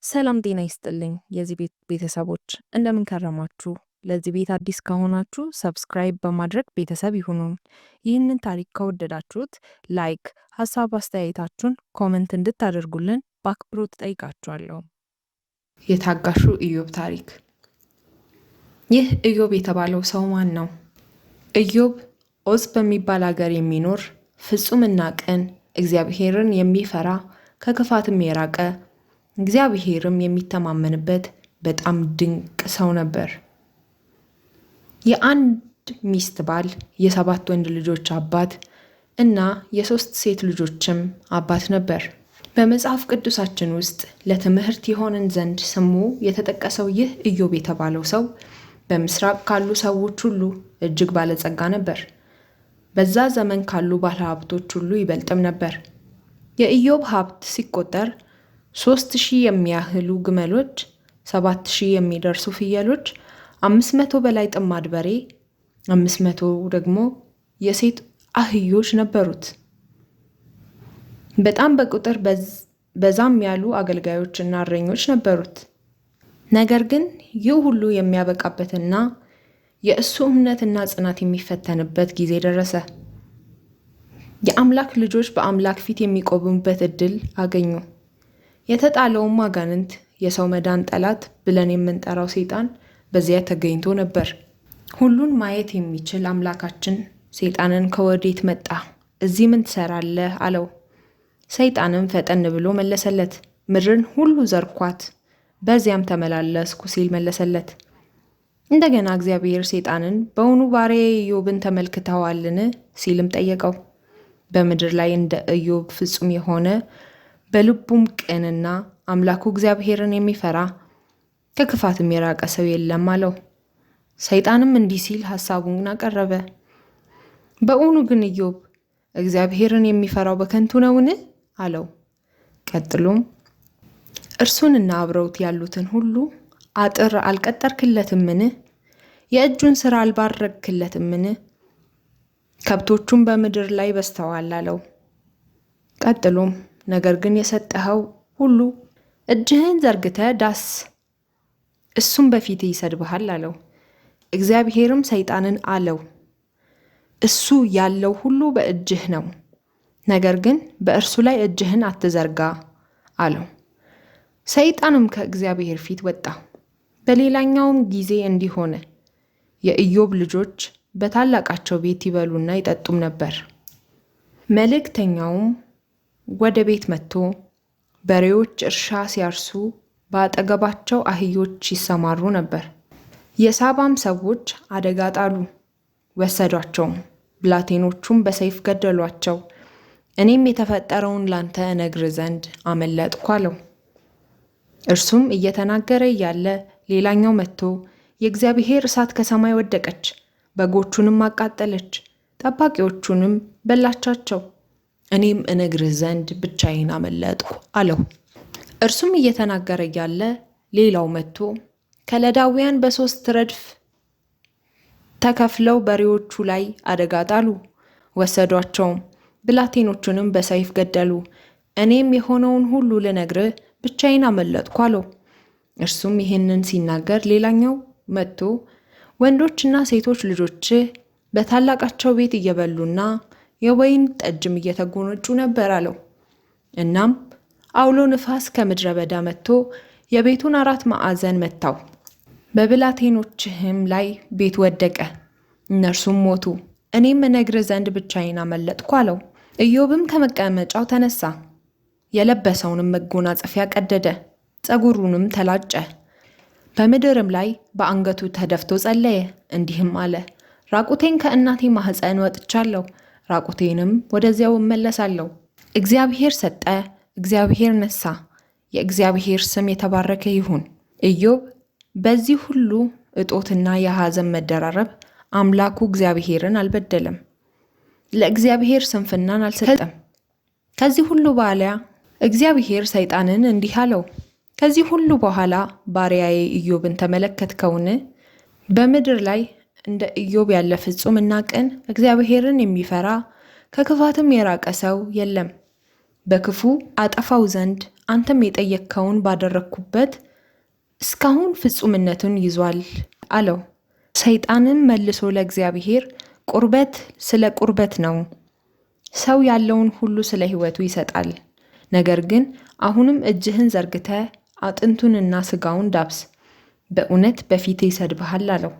ሰላም ጤና ይስጥልኝ የዚህ ቤት ቤተሰቦች፣ እንደምን ከረማችሁ? ለዚህ ቤት አዲስ ከሆናችሁ subscribe በማድረግ ቤተሰብ ይሁኑን። ይህንን ታሪክ ከወደዳችሁት like፣ ሀሳብ አስተያየታችሁን comment እንድታደርጉልን በአክብሮት ጠይቃችኋለሁ። የታጋሹ ኢዮብ ታሪክ። ይህ ኢዮብ የተባለው ሰው ማን ነው? ኢዮብ ዖፅ በሚባል አገር የሚኖር ፍጹምና ቅን፣ እግዚአብሔርን የሚፈራ፣ ከክፋትም የራቀ፣ እግዚአብሔርም የሚተማመንበት በጣም ድንቅ ሰው ነበር። የአንድ ሚስት ባል፣ የሰባት ወንድ ልጆች አባት እና የሶስት ሴት ልጆችም አባት ነበር። በመጽሐፍ ቅዱሳችን ውስጥ ለትምህርት የሆነን ዘንድ ስሙ የተጠቀሰው ይህ ኢዮብ የተባለው ሰው በምስራቅ ካሉ ሰዎች ሁሉ እጅግ ባለጸጋ ነበር። በዛ ዘመን ካሉ ባለሀብቶች ሁሉ ይበልጥም ነበር። የኢዮብ ሀብት ሲቆጠር 3000 የሚያህሉ ግመሎች፣ 7000 የሚደርሱ ፍየሎች፣ 500 በላይ ጥማድ በሬ፣ 500 ደግሞ የሴት አህዮች ነበሩት። በጣም በቁጥር በዛም ያሉ አገልጋዮች እና እረኞች ነበሩት። ነገር ግን ይህ ሁሉ የሚያበቃበትና የእሱ እምነትና ጽናት የሚፈተንበት ጊዜ ደረሰ። የአምላክ ልጆች በአምላክ ፊት የሚቆሙበት ዕድል አገኙ። የተጣለውም አጋንንት፣ የሰው መዳን ጠላት ብለን የምንጠራው ሰይጣን በዚያ ተገኝቶ ነበር። ሁሉን ማየት የሚችል አምላካችን ሰይጣንን ከወዴት መጣ? እዚህ ምን ትሰራለህ? አለው። ሰይጣንም ፈጠን ብሎ መለሰለት፣ ምድርን ሁሉ ዘርኳት፣ በዚያም ተመላለስኩ ሲል መለሰለት። እንደገና እግዚአብሔር ሰይጣንን በውኑ ባሪያዬ ኢዮብን ተመልክተዋልን? ሲልም ጠየቀው። በምድር ላይ እንደ ኢዮብ ፍጹም የሆነ፣ በልቡም ቅንና አምላኩ እግዚአብሔርን የሚፈራ፣ ከክፋትም የራቀ ሰው የለም አለው። ሰይጣንም እንዲህ ሲል ሐሳቡን አቀረበ። በእውኑ ግን ኢዮብ እግዚአብሔርን የሚፈራው በከንቱ ነውን? አለው። ቀጥሎም እርሱንና አብረውት ያሉትን ሁሉ አጥር አልቀጠርክለትምን? የእጁን ሥራ አልባረክለትምን? ከብቶቹም በምድር ላይ በዝተዋል አለው። ቀጥሎም ነገር ግን የሰጠኸው ሁሉ እጅህን ዘርግተህ ዳስ፣ እሱም በፊትህ ይሰድብሃል አለው። እግዚአብሔርም ሰይጣንን አለው፣ እሱ ያለው ሁሉ በእጅህ ነው፣ ነገር ግን በእርሱ ላይ እጅህን አትዘርጋ አለው። ሰይጣንም ከእግዚአብሔር ፊት ወጣ። በሌላኛውም ጊዜ እንዲህ ሆነ፣ የኢዮብ ልጆች በታላቃቸው ቤት ይበሉና ይጠጡም ነበር። መልእክተኛውም ወደ ቤት መጥቶ በሬዎች እርሻ ሲያርሱ በአጠገባቸው አህዮች ይሰማሩ ነበር። የሳባም ሰዎች አደጋ ጣሉ፣ ወሰዷቸውም፣ ብላቴኖቹም በሰይፍ ገደሏቸው። እኔም የተፈጠረውን ላንተ እነግር ዘንድ አመለጥኩ አለው። እርሱም እየተናገረ እያለ ሌላኛው መጥቶ የእግዚአብሔር እሳት ከሰማይ ወደቀች፣ በጎቹንም አቃጠለች፣ ጠባቂዎቹንም በላቻቸው። እኔም እነግርህ ዘንድ ብቻዬን አመለጥኩ አለው። እርሱም እየተናገረ እያለ ሌላው መጥቶ ከለዳውያን በሶስት ረድፍ ተከፍለው በሬዎቹ ላይ አደጋ ጣሉ፣ ወሰዷቸውም፣ ብላቴኖቹንም በሰይፍ ገደሉ። እኔም የሆነውን ሁሉ ልነግርህ ብቻዬን አመለጥኩ አለው። እርሱም ይህንን ሲናገር ሌላኛው መጥቶ ወንዶችና ሴቶች ልጆችህ በታላቃቸው ቤት እየበሉና የወይን ጠጅም እየተጎነጩ ነበር አለው። እናም አውሎ ንፋስ ከምድረ በዳ መጥቶ የቤቱን አራት ማዕዘን መታው፣ በብላቴኖችህም ላይ ቤት ወደቀ፣ እነርሱም ሞቱ። እኔም እነግርህ ዘንድ ብቻዬን አመለጥኩ አለው። ኢዮብም ከመቀመጫው ተነሳ፣ የለበሰውንም መጎናጸፊያ ቀደደ፣ ፀጉሩንም ተላጨ። በምድርም ላይ በአንገቱ ተደፍቶ ጸለየ፣ እንዲህም አለ። ራቁቴን ከእናቴ ማኅፀን ወጥቻለሁ፣ ራቁቴንም ወደዚያው እመለሳለሁ። እግዚአብሔር ሰጠ፣ እግዚአብሔር ነሳ፣ የእግዚአብሔር ስም የተባረከ ይሁን። ኢዮብ በዚህ ሁሉ እጦትና የሐዘን መደራረብ አምላኩ እግዚአብሔርን አልበደለም፣ ለእግዚአብሔር ስንፍናን አልሰጠም። ከዚህ ሁሉ በኋላ እግዚአብሔር ሰይጣንን እንዲህ አለው፣ ከዚህ ሁሉ በኋላ ባሪያዬ ኢዮብን ተመለከትከውን? በምድር ላይ እንደ ኢዮብ ያለ ፍጹምና ቅን፣ እግዚአብሔርን የሚፈራ፣ ከክፋትም የራቀ ሰው የለም። በክፉ አጠፋው ዘንድ አንተም የጠየቅከውን ባደረግኩበት እስካሁን ፍጹምነቱን ይዟል አለው። ሰይጣንም መልሶ ለእግዚአብሔር ቁርበት ስለ ቁርበት ነው፣ ሰው ያለውን ሁሉ ስለ ሕይወቱ ይሰጣል። ነገር ግን አሁንም እጅህን ዘርግተህ አጥንቱንና ስጋውን ዳብስ፣ በእውነት በፊቴ ይሰድብሃል አለው።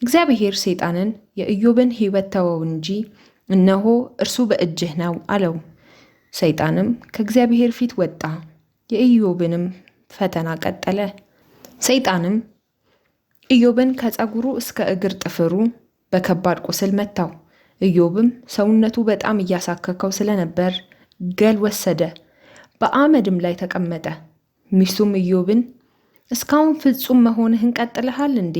እግዚአብሔር ሰይጣንን የኢዮብን ሕይወት ተወው እንጂ እነሆ እርሱ በእጅህ ነው አለው። ሰይጣንም ከእግዚአብሔር ፊት ወጣ፣ የኢዮብንም ፈተና ቀጠለ። ሰይጣንም ኢዮብን ከፀጉሩ እስከ እግር ጥፍሩ በከባድ ቁስል መታው። ኢዮብም ሰውነቱ በጣም እያሳከከው ስለነበር ገል ወሰደ፣ በአመድም ላይ ተቀመጠ። ሚስቱም ኢዮብን እስካሁን ፍጹም መሆንህን ቀጥለሃል እንዴ?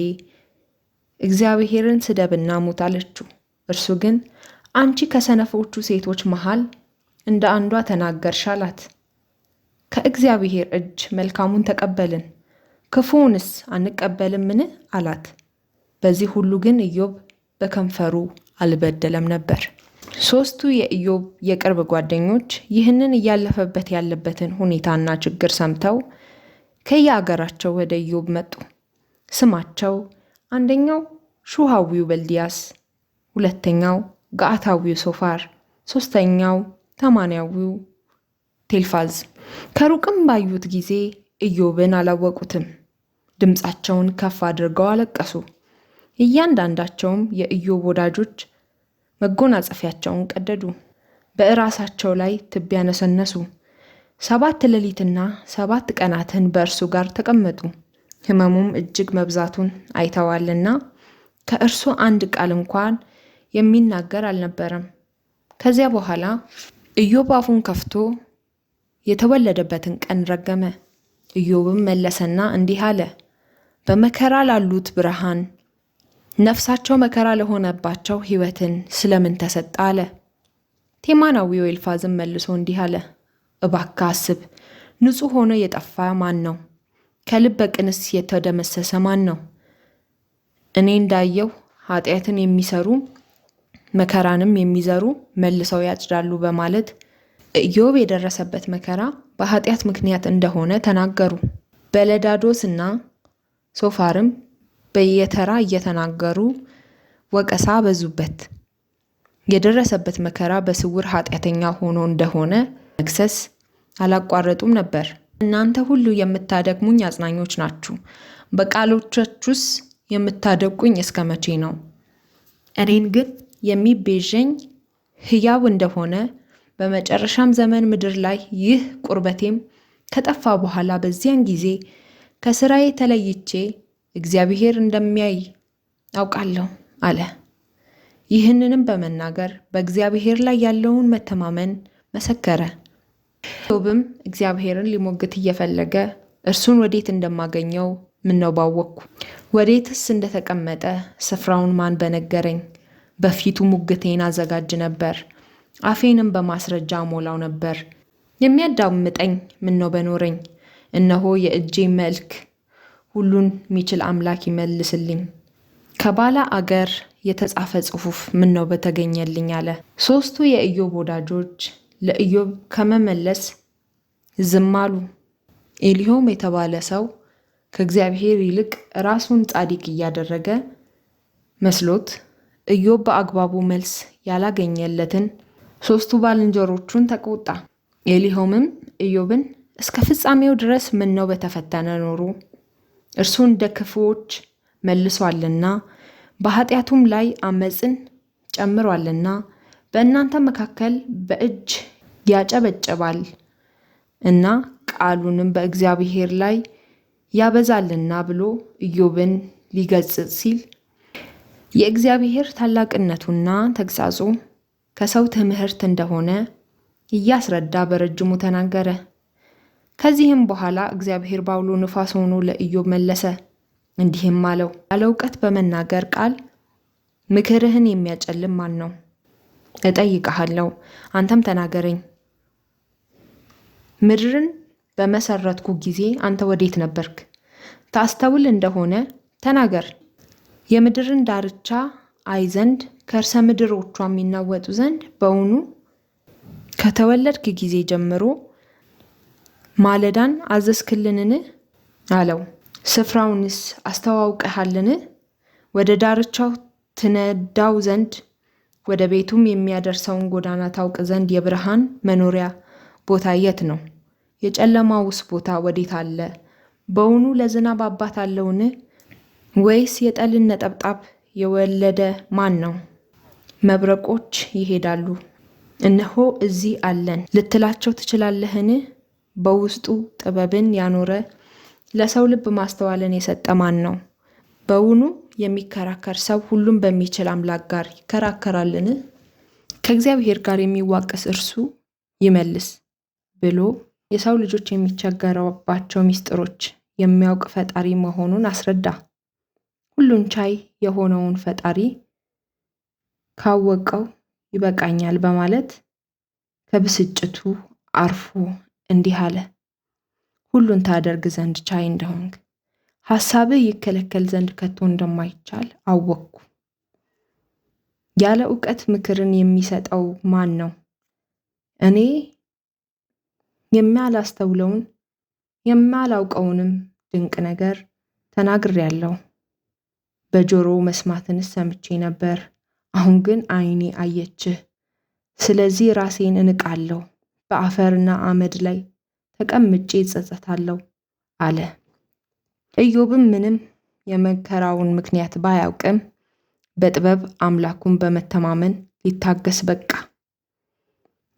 እግዚአብሔርን ስደብና ሙት አለችው። እርሱ ግን አንቺ ከሰነፎቹ ሴቶች መሃል እንደ አንዷ ተናገርሽ አላት። ከእግዚአብሔር እጅ መልካሙን ተቀበልን፣ ክፉውንስ አንቀበልምን? አላት። በዚህ ሁሉ ግን ኢዮብ በከንፈሩ አልበደለም ነበር። ሦስቱ የኢዮብ የቅርብ ጓደኞች ይህንን እያለፈበት ያለበትን ሁኔታና ችግር ሰምተው ከየአገራቸው ወደ ኢዮብ መጡ። ስማቸው አንደኛው ሹሃዊው በልድያስ፣ ሁለተኛው ገዓታዊው ሶፋር፣ ሦስተኛው ተማንያዊው ቴልፋዝ። ከሩቅም ባዩት ጊዜ ኢዮብን አላወቁትም። ድምፃቸውን ከፍ አድርገው አለቀሱ። እያንዳንዳቸውም የኢዮብ ወዳጆች መጎናጸፊያቸውን ቀደዱ፣ በእራሳቸው ላይ ትቢያ ነሰነሱ። 7 ሌሊትና 7 ቀናትን በእርሱ ጋር ተቀመጡ። ሕመሙም እጅግ መብዛቱን አይተዋልና ከእርሱ አንድ ቃል እንኳን የሚናገር አልነበረም። ከዚያ በኋላ ኢዮብ አፉን ከፍቶ የተወለደበትን ቀን ረገመ። ኢዮብም መለሰና እንዲህ አለ፦ በመከራ ላሉት ብርሃን፣ ነፍሳቸው መከራ ለሆነባቸው ሕይወትን ስለምን ተሰጠ አለ። ቴማናዊው ኤልፋዝም መልሶ እንዲህ አለ፦ እባክህ አስብ፣ ንጹሕ ሆኖ የጠፋ ማን ነው? ከልበ ቅንስ የተደመሰሰ ማን ነው? እኔ እንዳየው ኃጢአትን የሚሰሩ መከራንም የሚዘሩ መልሰው ያጭዳሉ በማለት ኢዮብ የደረሰበት መከራ በኃጢአት ምክንያት እንደሆነ ተናገሩ። በለዳዶስ እና ሶፋርም በየተራ እየተናገሩ ወቀሳ በዙበት። የደረሰበት መከራ በስውር ኃጢአተኛ ሆኖ እንደሆነ መክሰስ አላቋረጡም ነበር። እናንተ ሁሉ የምታደክሙኝ አጽናኞች ናችሁ፣ በቃሎቻችሁስ የምታደቁኝ እስከ መቼ ነው? እኔን ግን የሚቤዠኝ ሕያው እንደሆነ በመጨረሻም ዘመን ምድር ላይ ይህ ቁርበቴም ከጠፋ በኋላ በዚያን ጊዜ ከስራዬ ተለይቼ እግዚአብሔር እንደሚያይ አውቃለሁ አለ። ይህንንም በመናገር በእግዚአብሔር ላይ ያለውን መተማመን መሰከረ። ኢዮብም እግዚአብሔርን ሊሞግት እየፈለገ እርሱን ወዴት እንደማገኘው ምነው ባወቅኩ፣ ወዴትስ እንደተቀመጠ ስፍራውን ማን በነገረኝ። በፊቱ ሙግቴን አዘጋጅ ነበር፣ አፌንም በማስረጃ ሞላው ነበር። የሚያዳምጠኝ ምነው በኖረኝ። እነሆ የእጄ መልክ ሁሉን የሚችል አምላክ ይመልስልኝ። ከባላ አገር የተጻፈ ጽሑፍ ምነው በተገኘልኝ አለ። ሦስቱ የኢዮብ ወዳጆች ለኢዮብ ከመመለስ ዝም አሉ። ኤሊሆም የተባለ ሰው ከእግዚአብሔር ይልቅ ራሱን ጻድቅ እያደረገ መስሎት ኢዮብ በአግባቡ መልስ ያላገኘለትን ሦስቱ ባልንጀሮቹን ተቆጣ። ኤሊሆምም ኢዮብን እስከ ፍጻሜው ድረስ ምነው በተፈተነ ኖሮ፣ እርሱ እንደ ክፉዎች መልሷልና በኃጢአቱም ላይ አመፅን ጨምሯልና በእናንተ መካከል በእጅ ያጨበጭባል እና ቃሉንም በእግዚአብሔር ላይ ያበዛልና ብሎ ኢዮብን ሊገስጽ ሲል የእግዚአብሔር ታላቅነቱና ተግሣጹ ከሰው ትምህርት እንደሆነ እያስረዳ በረጅሙ ተናገረ። ከዚህም በኋላ እግዚአብሔር በአውሎ ንፋስ ሆኖ ለኢዮብ መለሰ፣ እንዲህም አለው፦ ያለ እውቀት በመናገር ቃል ምክርህን የሚያጨልም ማን ነው? እጠይቅሃለሁ፣ አንተም ተናገረኝ። ምድርን በመሰረትኩ ጊዜ አንተ ወዴት ነበርክ? ታስተውል እንደሆነ ተናገር። የምድርን ዳርቻ አይ ዘንድ ከርሰ ምድሮቿ የሚናወጡ ዘንድ በውኑ ከተወለድክ ጊዜ ጀምሮ ማለዳን አዘዝክልንን አለው። ስፍራውንስ አስተዋውቀሃልን? ወደ ዳርቻው ትነዳው ዘንድ ወደ ቤቱም የሚያደርሰውን ጎዳና ታውቅ ዘንድ የብርሃን መኖሪያ ቦታ የት ነው? የጨለማውስ ቦታ ወዴት አለ? በውኑ ለዝናብ አባት አለውን? ወይስ የጠልን ነጠብጣብ የወለደ ማን ነው? መብረቆች ይሄዳሉ፣ እነሆ እዚህ አለን ልትላቸው ትችላለህን? በውስጡ ጥበብን ያኖረ ለሰው ልብ ማስተዋልን የሰጠ ማን ነው? በውኑ የሚከራከር ሰው ሁሉን በሚችል አምላክ ጋር ይከራከራልን? ከእግዚአብሔር ጋር የሚዋቀስ እርሱ ይመልስ ብሎ የሰው ልጆች የሚቸገረባቸው ሚስጥሮች የሚያውቅ ፈጣሪ መሆኑን አስረዳ። ሁሉን ቻይ የሆነውን ፈጣሪ ካወቀው ይበቃኛል በማለት ከብስጭቱ አርፎ እንዲህ አለ። ሁሉን ታደርግ ዘንድ ቻይ እንደሆንክ ሐሳብህ ይከለከል ዘንድ ከቶ እንደማይቻል አወቅኩ። ያለ እውቀት ምክርን የሚሰጠው ማን ነው? እኔ የማላስተውለውን የማላውቀውንም ድንቅ ነገር ተናግሬአለሁ። በጆሮ መስማትንስ ሰምቼ ነበር፣ አሁን ግን ዓይኔ አየችህ። ስለዚህ ራሴን እንቃለሁ፣ በአፈርና አመድ ላይ ተቀምጬ እጸጸታለሁ አለ። ኢዮብም ምንም የመከራውን ምክንያት ባያውቅም በጥበብ አምላኩን በመተማመን ሊታገስ በቃ።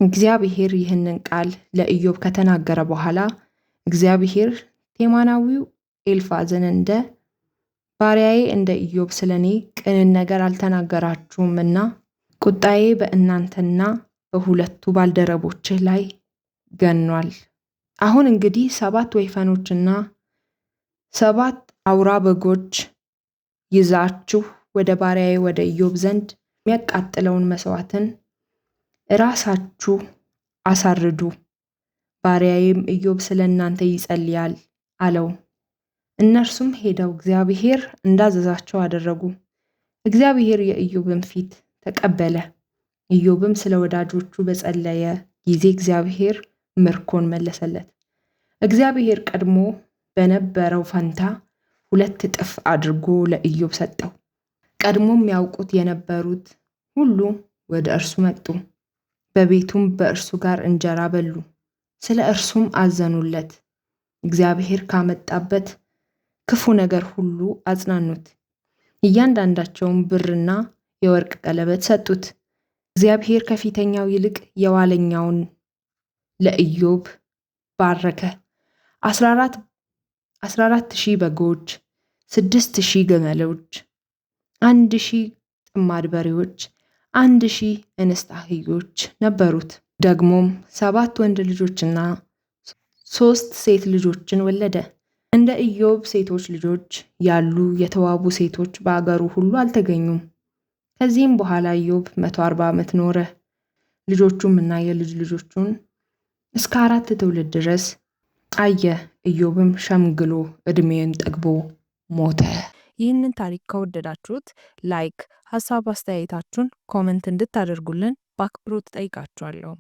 እግዚአብሔር ይህንን ቃል ለኢዮብ ከተናገረ በኋላ እግዚአብሔር ቴማናዊው ኤልፋዝን እንደ ባሪያዬ እንደ ኢዮብ ስለ እኔ ቅንን ነገር አልተናገራችሁምና ቁጣዬ በእናንተና በሁለቱ ባልደረቦችህ ላይ ገኗል። አሁን እንግዲህ 7 ወይፈኖችና 7 አውራ በጎች ይዛችሁ ወደ ባሪያዬ ወደ ኢዮብ ዘንድ የሚያቃጥለውን መስዋዕትን እራሳችሁ አሳርዱ፣ ባሪያዬም ኢዮብ ስለ እናንተ ይጸልያል አለው። እነርሱም ሄደው እግዚአብሔር እንዳዘዛቸው አደረጉ። እግዚአብሔር የኢዮብን ፊት ተቀበለ። ኢዮብም ስለ ወዳጆቹ በጸለየ ጊዜ እግዚአብሔር ምርኮን መለሰለት። እግዚአብሔር ቀድሞ በነበረው ፈንታ 2 እጥፍ አድርጎ ለኢዮብ ሰጠው። ቀድሞም ያውቁት የነበሩት ሁሉ ወደ እርሱ መጡ። በቤቱም በእርሱ ጋር እንጀራ በሉ፣ ስለ እርሱም አዘኑለት። እግዚአብሔር ካመጣበት ክፉ ነገር ሁሉ አጽናኑት። እያንዳንዳቸውም ብርና የወርቅ ቀለበት ሰጡት። እግዚአብሔር ከፊተኛው ይልቅ የኋለኛውን ለኢዮብ ባረከ። 14,000 በጎች፣ 6,000 ግመሎች፣ 1,000 ጥማድ በሬዎች፣ 1,000 እንስት አህዮች ነበሩት። ደግሞም 7 ወንድ ልጆችና 3 ሴት ልጆችን ወለደ። እንደ ኢዮብ ሴቶች ልጆች ያሉ የተዋቡ ሴቶች በአገሩ ሁሉ አልተገኙም። ከዚህም በኋላ ኢዮብ 140 ዓመት ኖረ። ልጆቹም እና የልጅ ልጆቹን እስከ 4 ትውልድ ድረስ አየ። ኢዮብም ሸምግሎ እድሜውን ጠግቦ ሞተ። ይህንን ታሪክ ከወደዳችሁት like፣ ሐሳብ አስተያየታችሁን comment እንድታደርጉልን በአክብሮት እጠይቃችኋለሁ።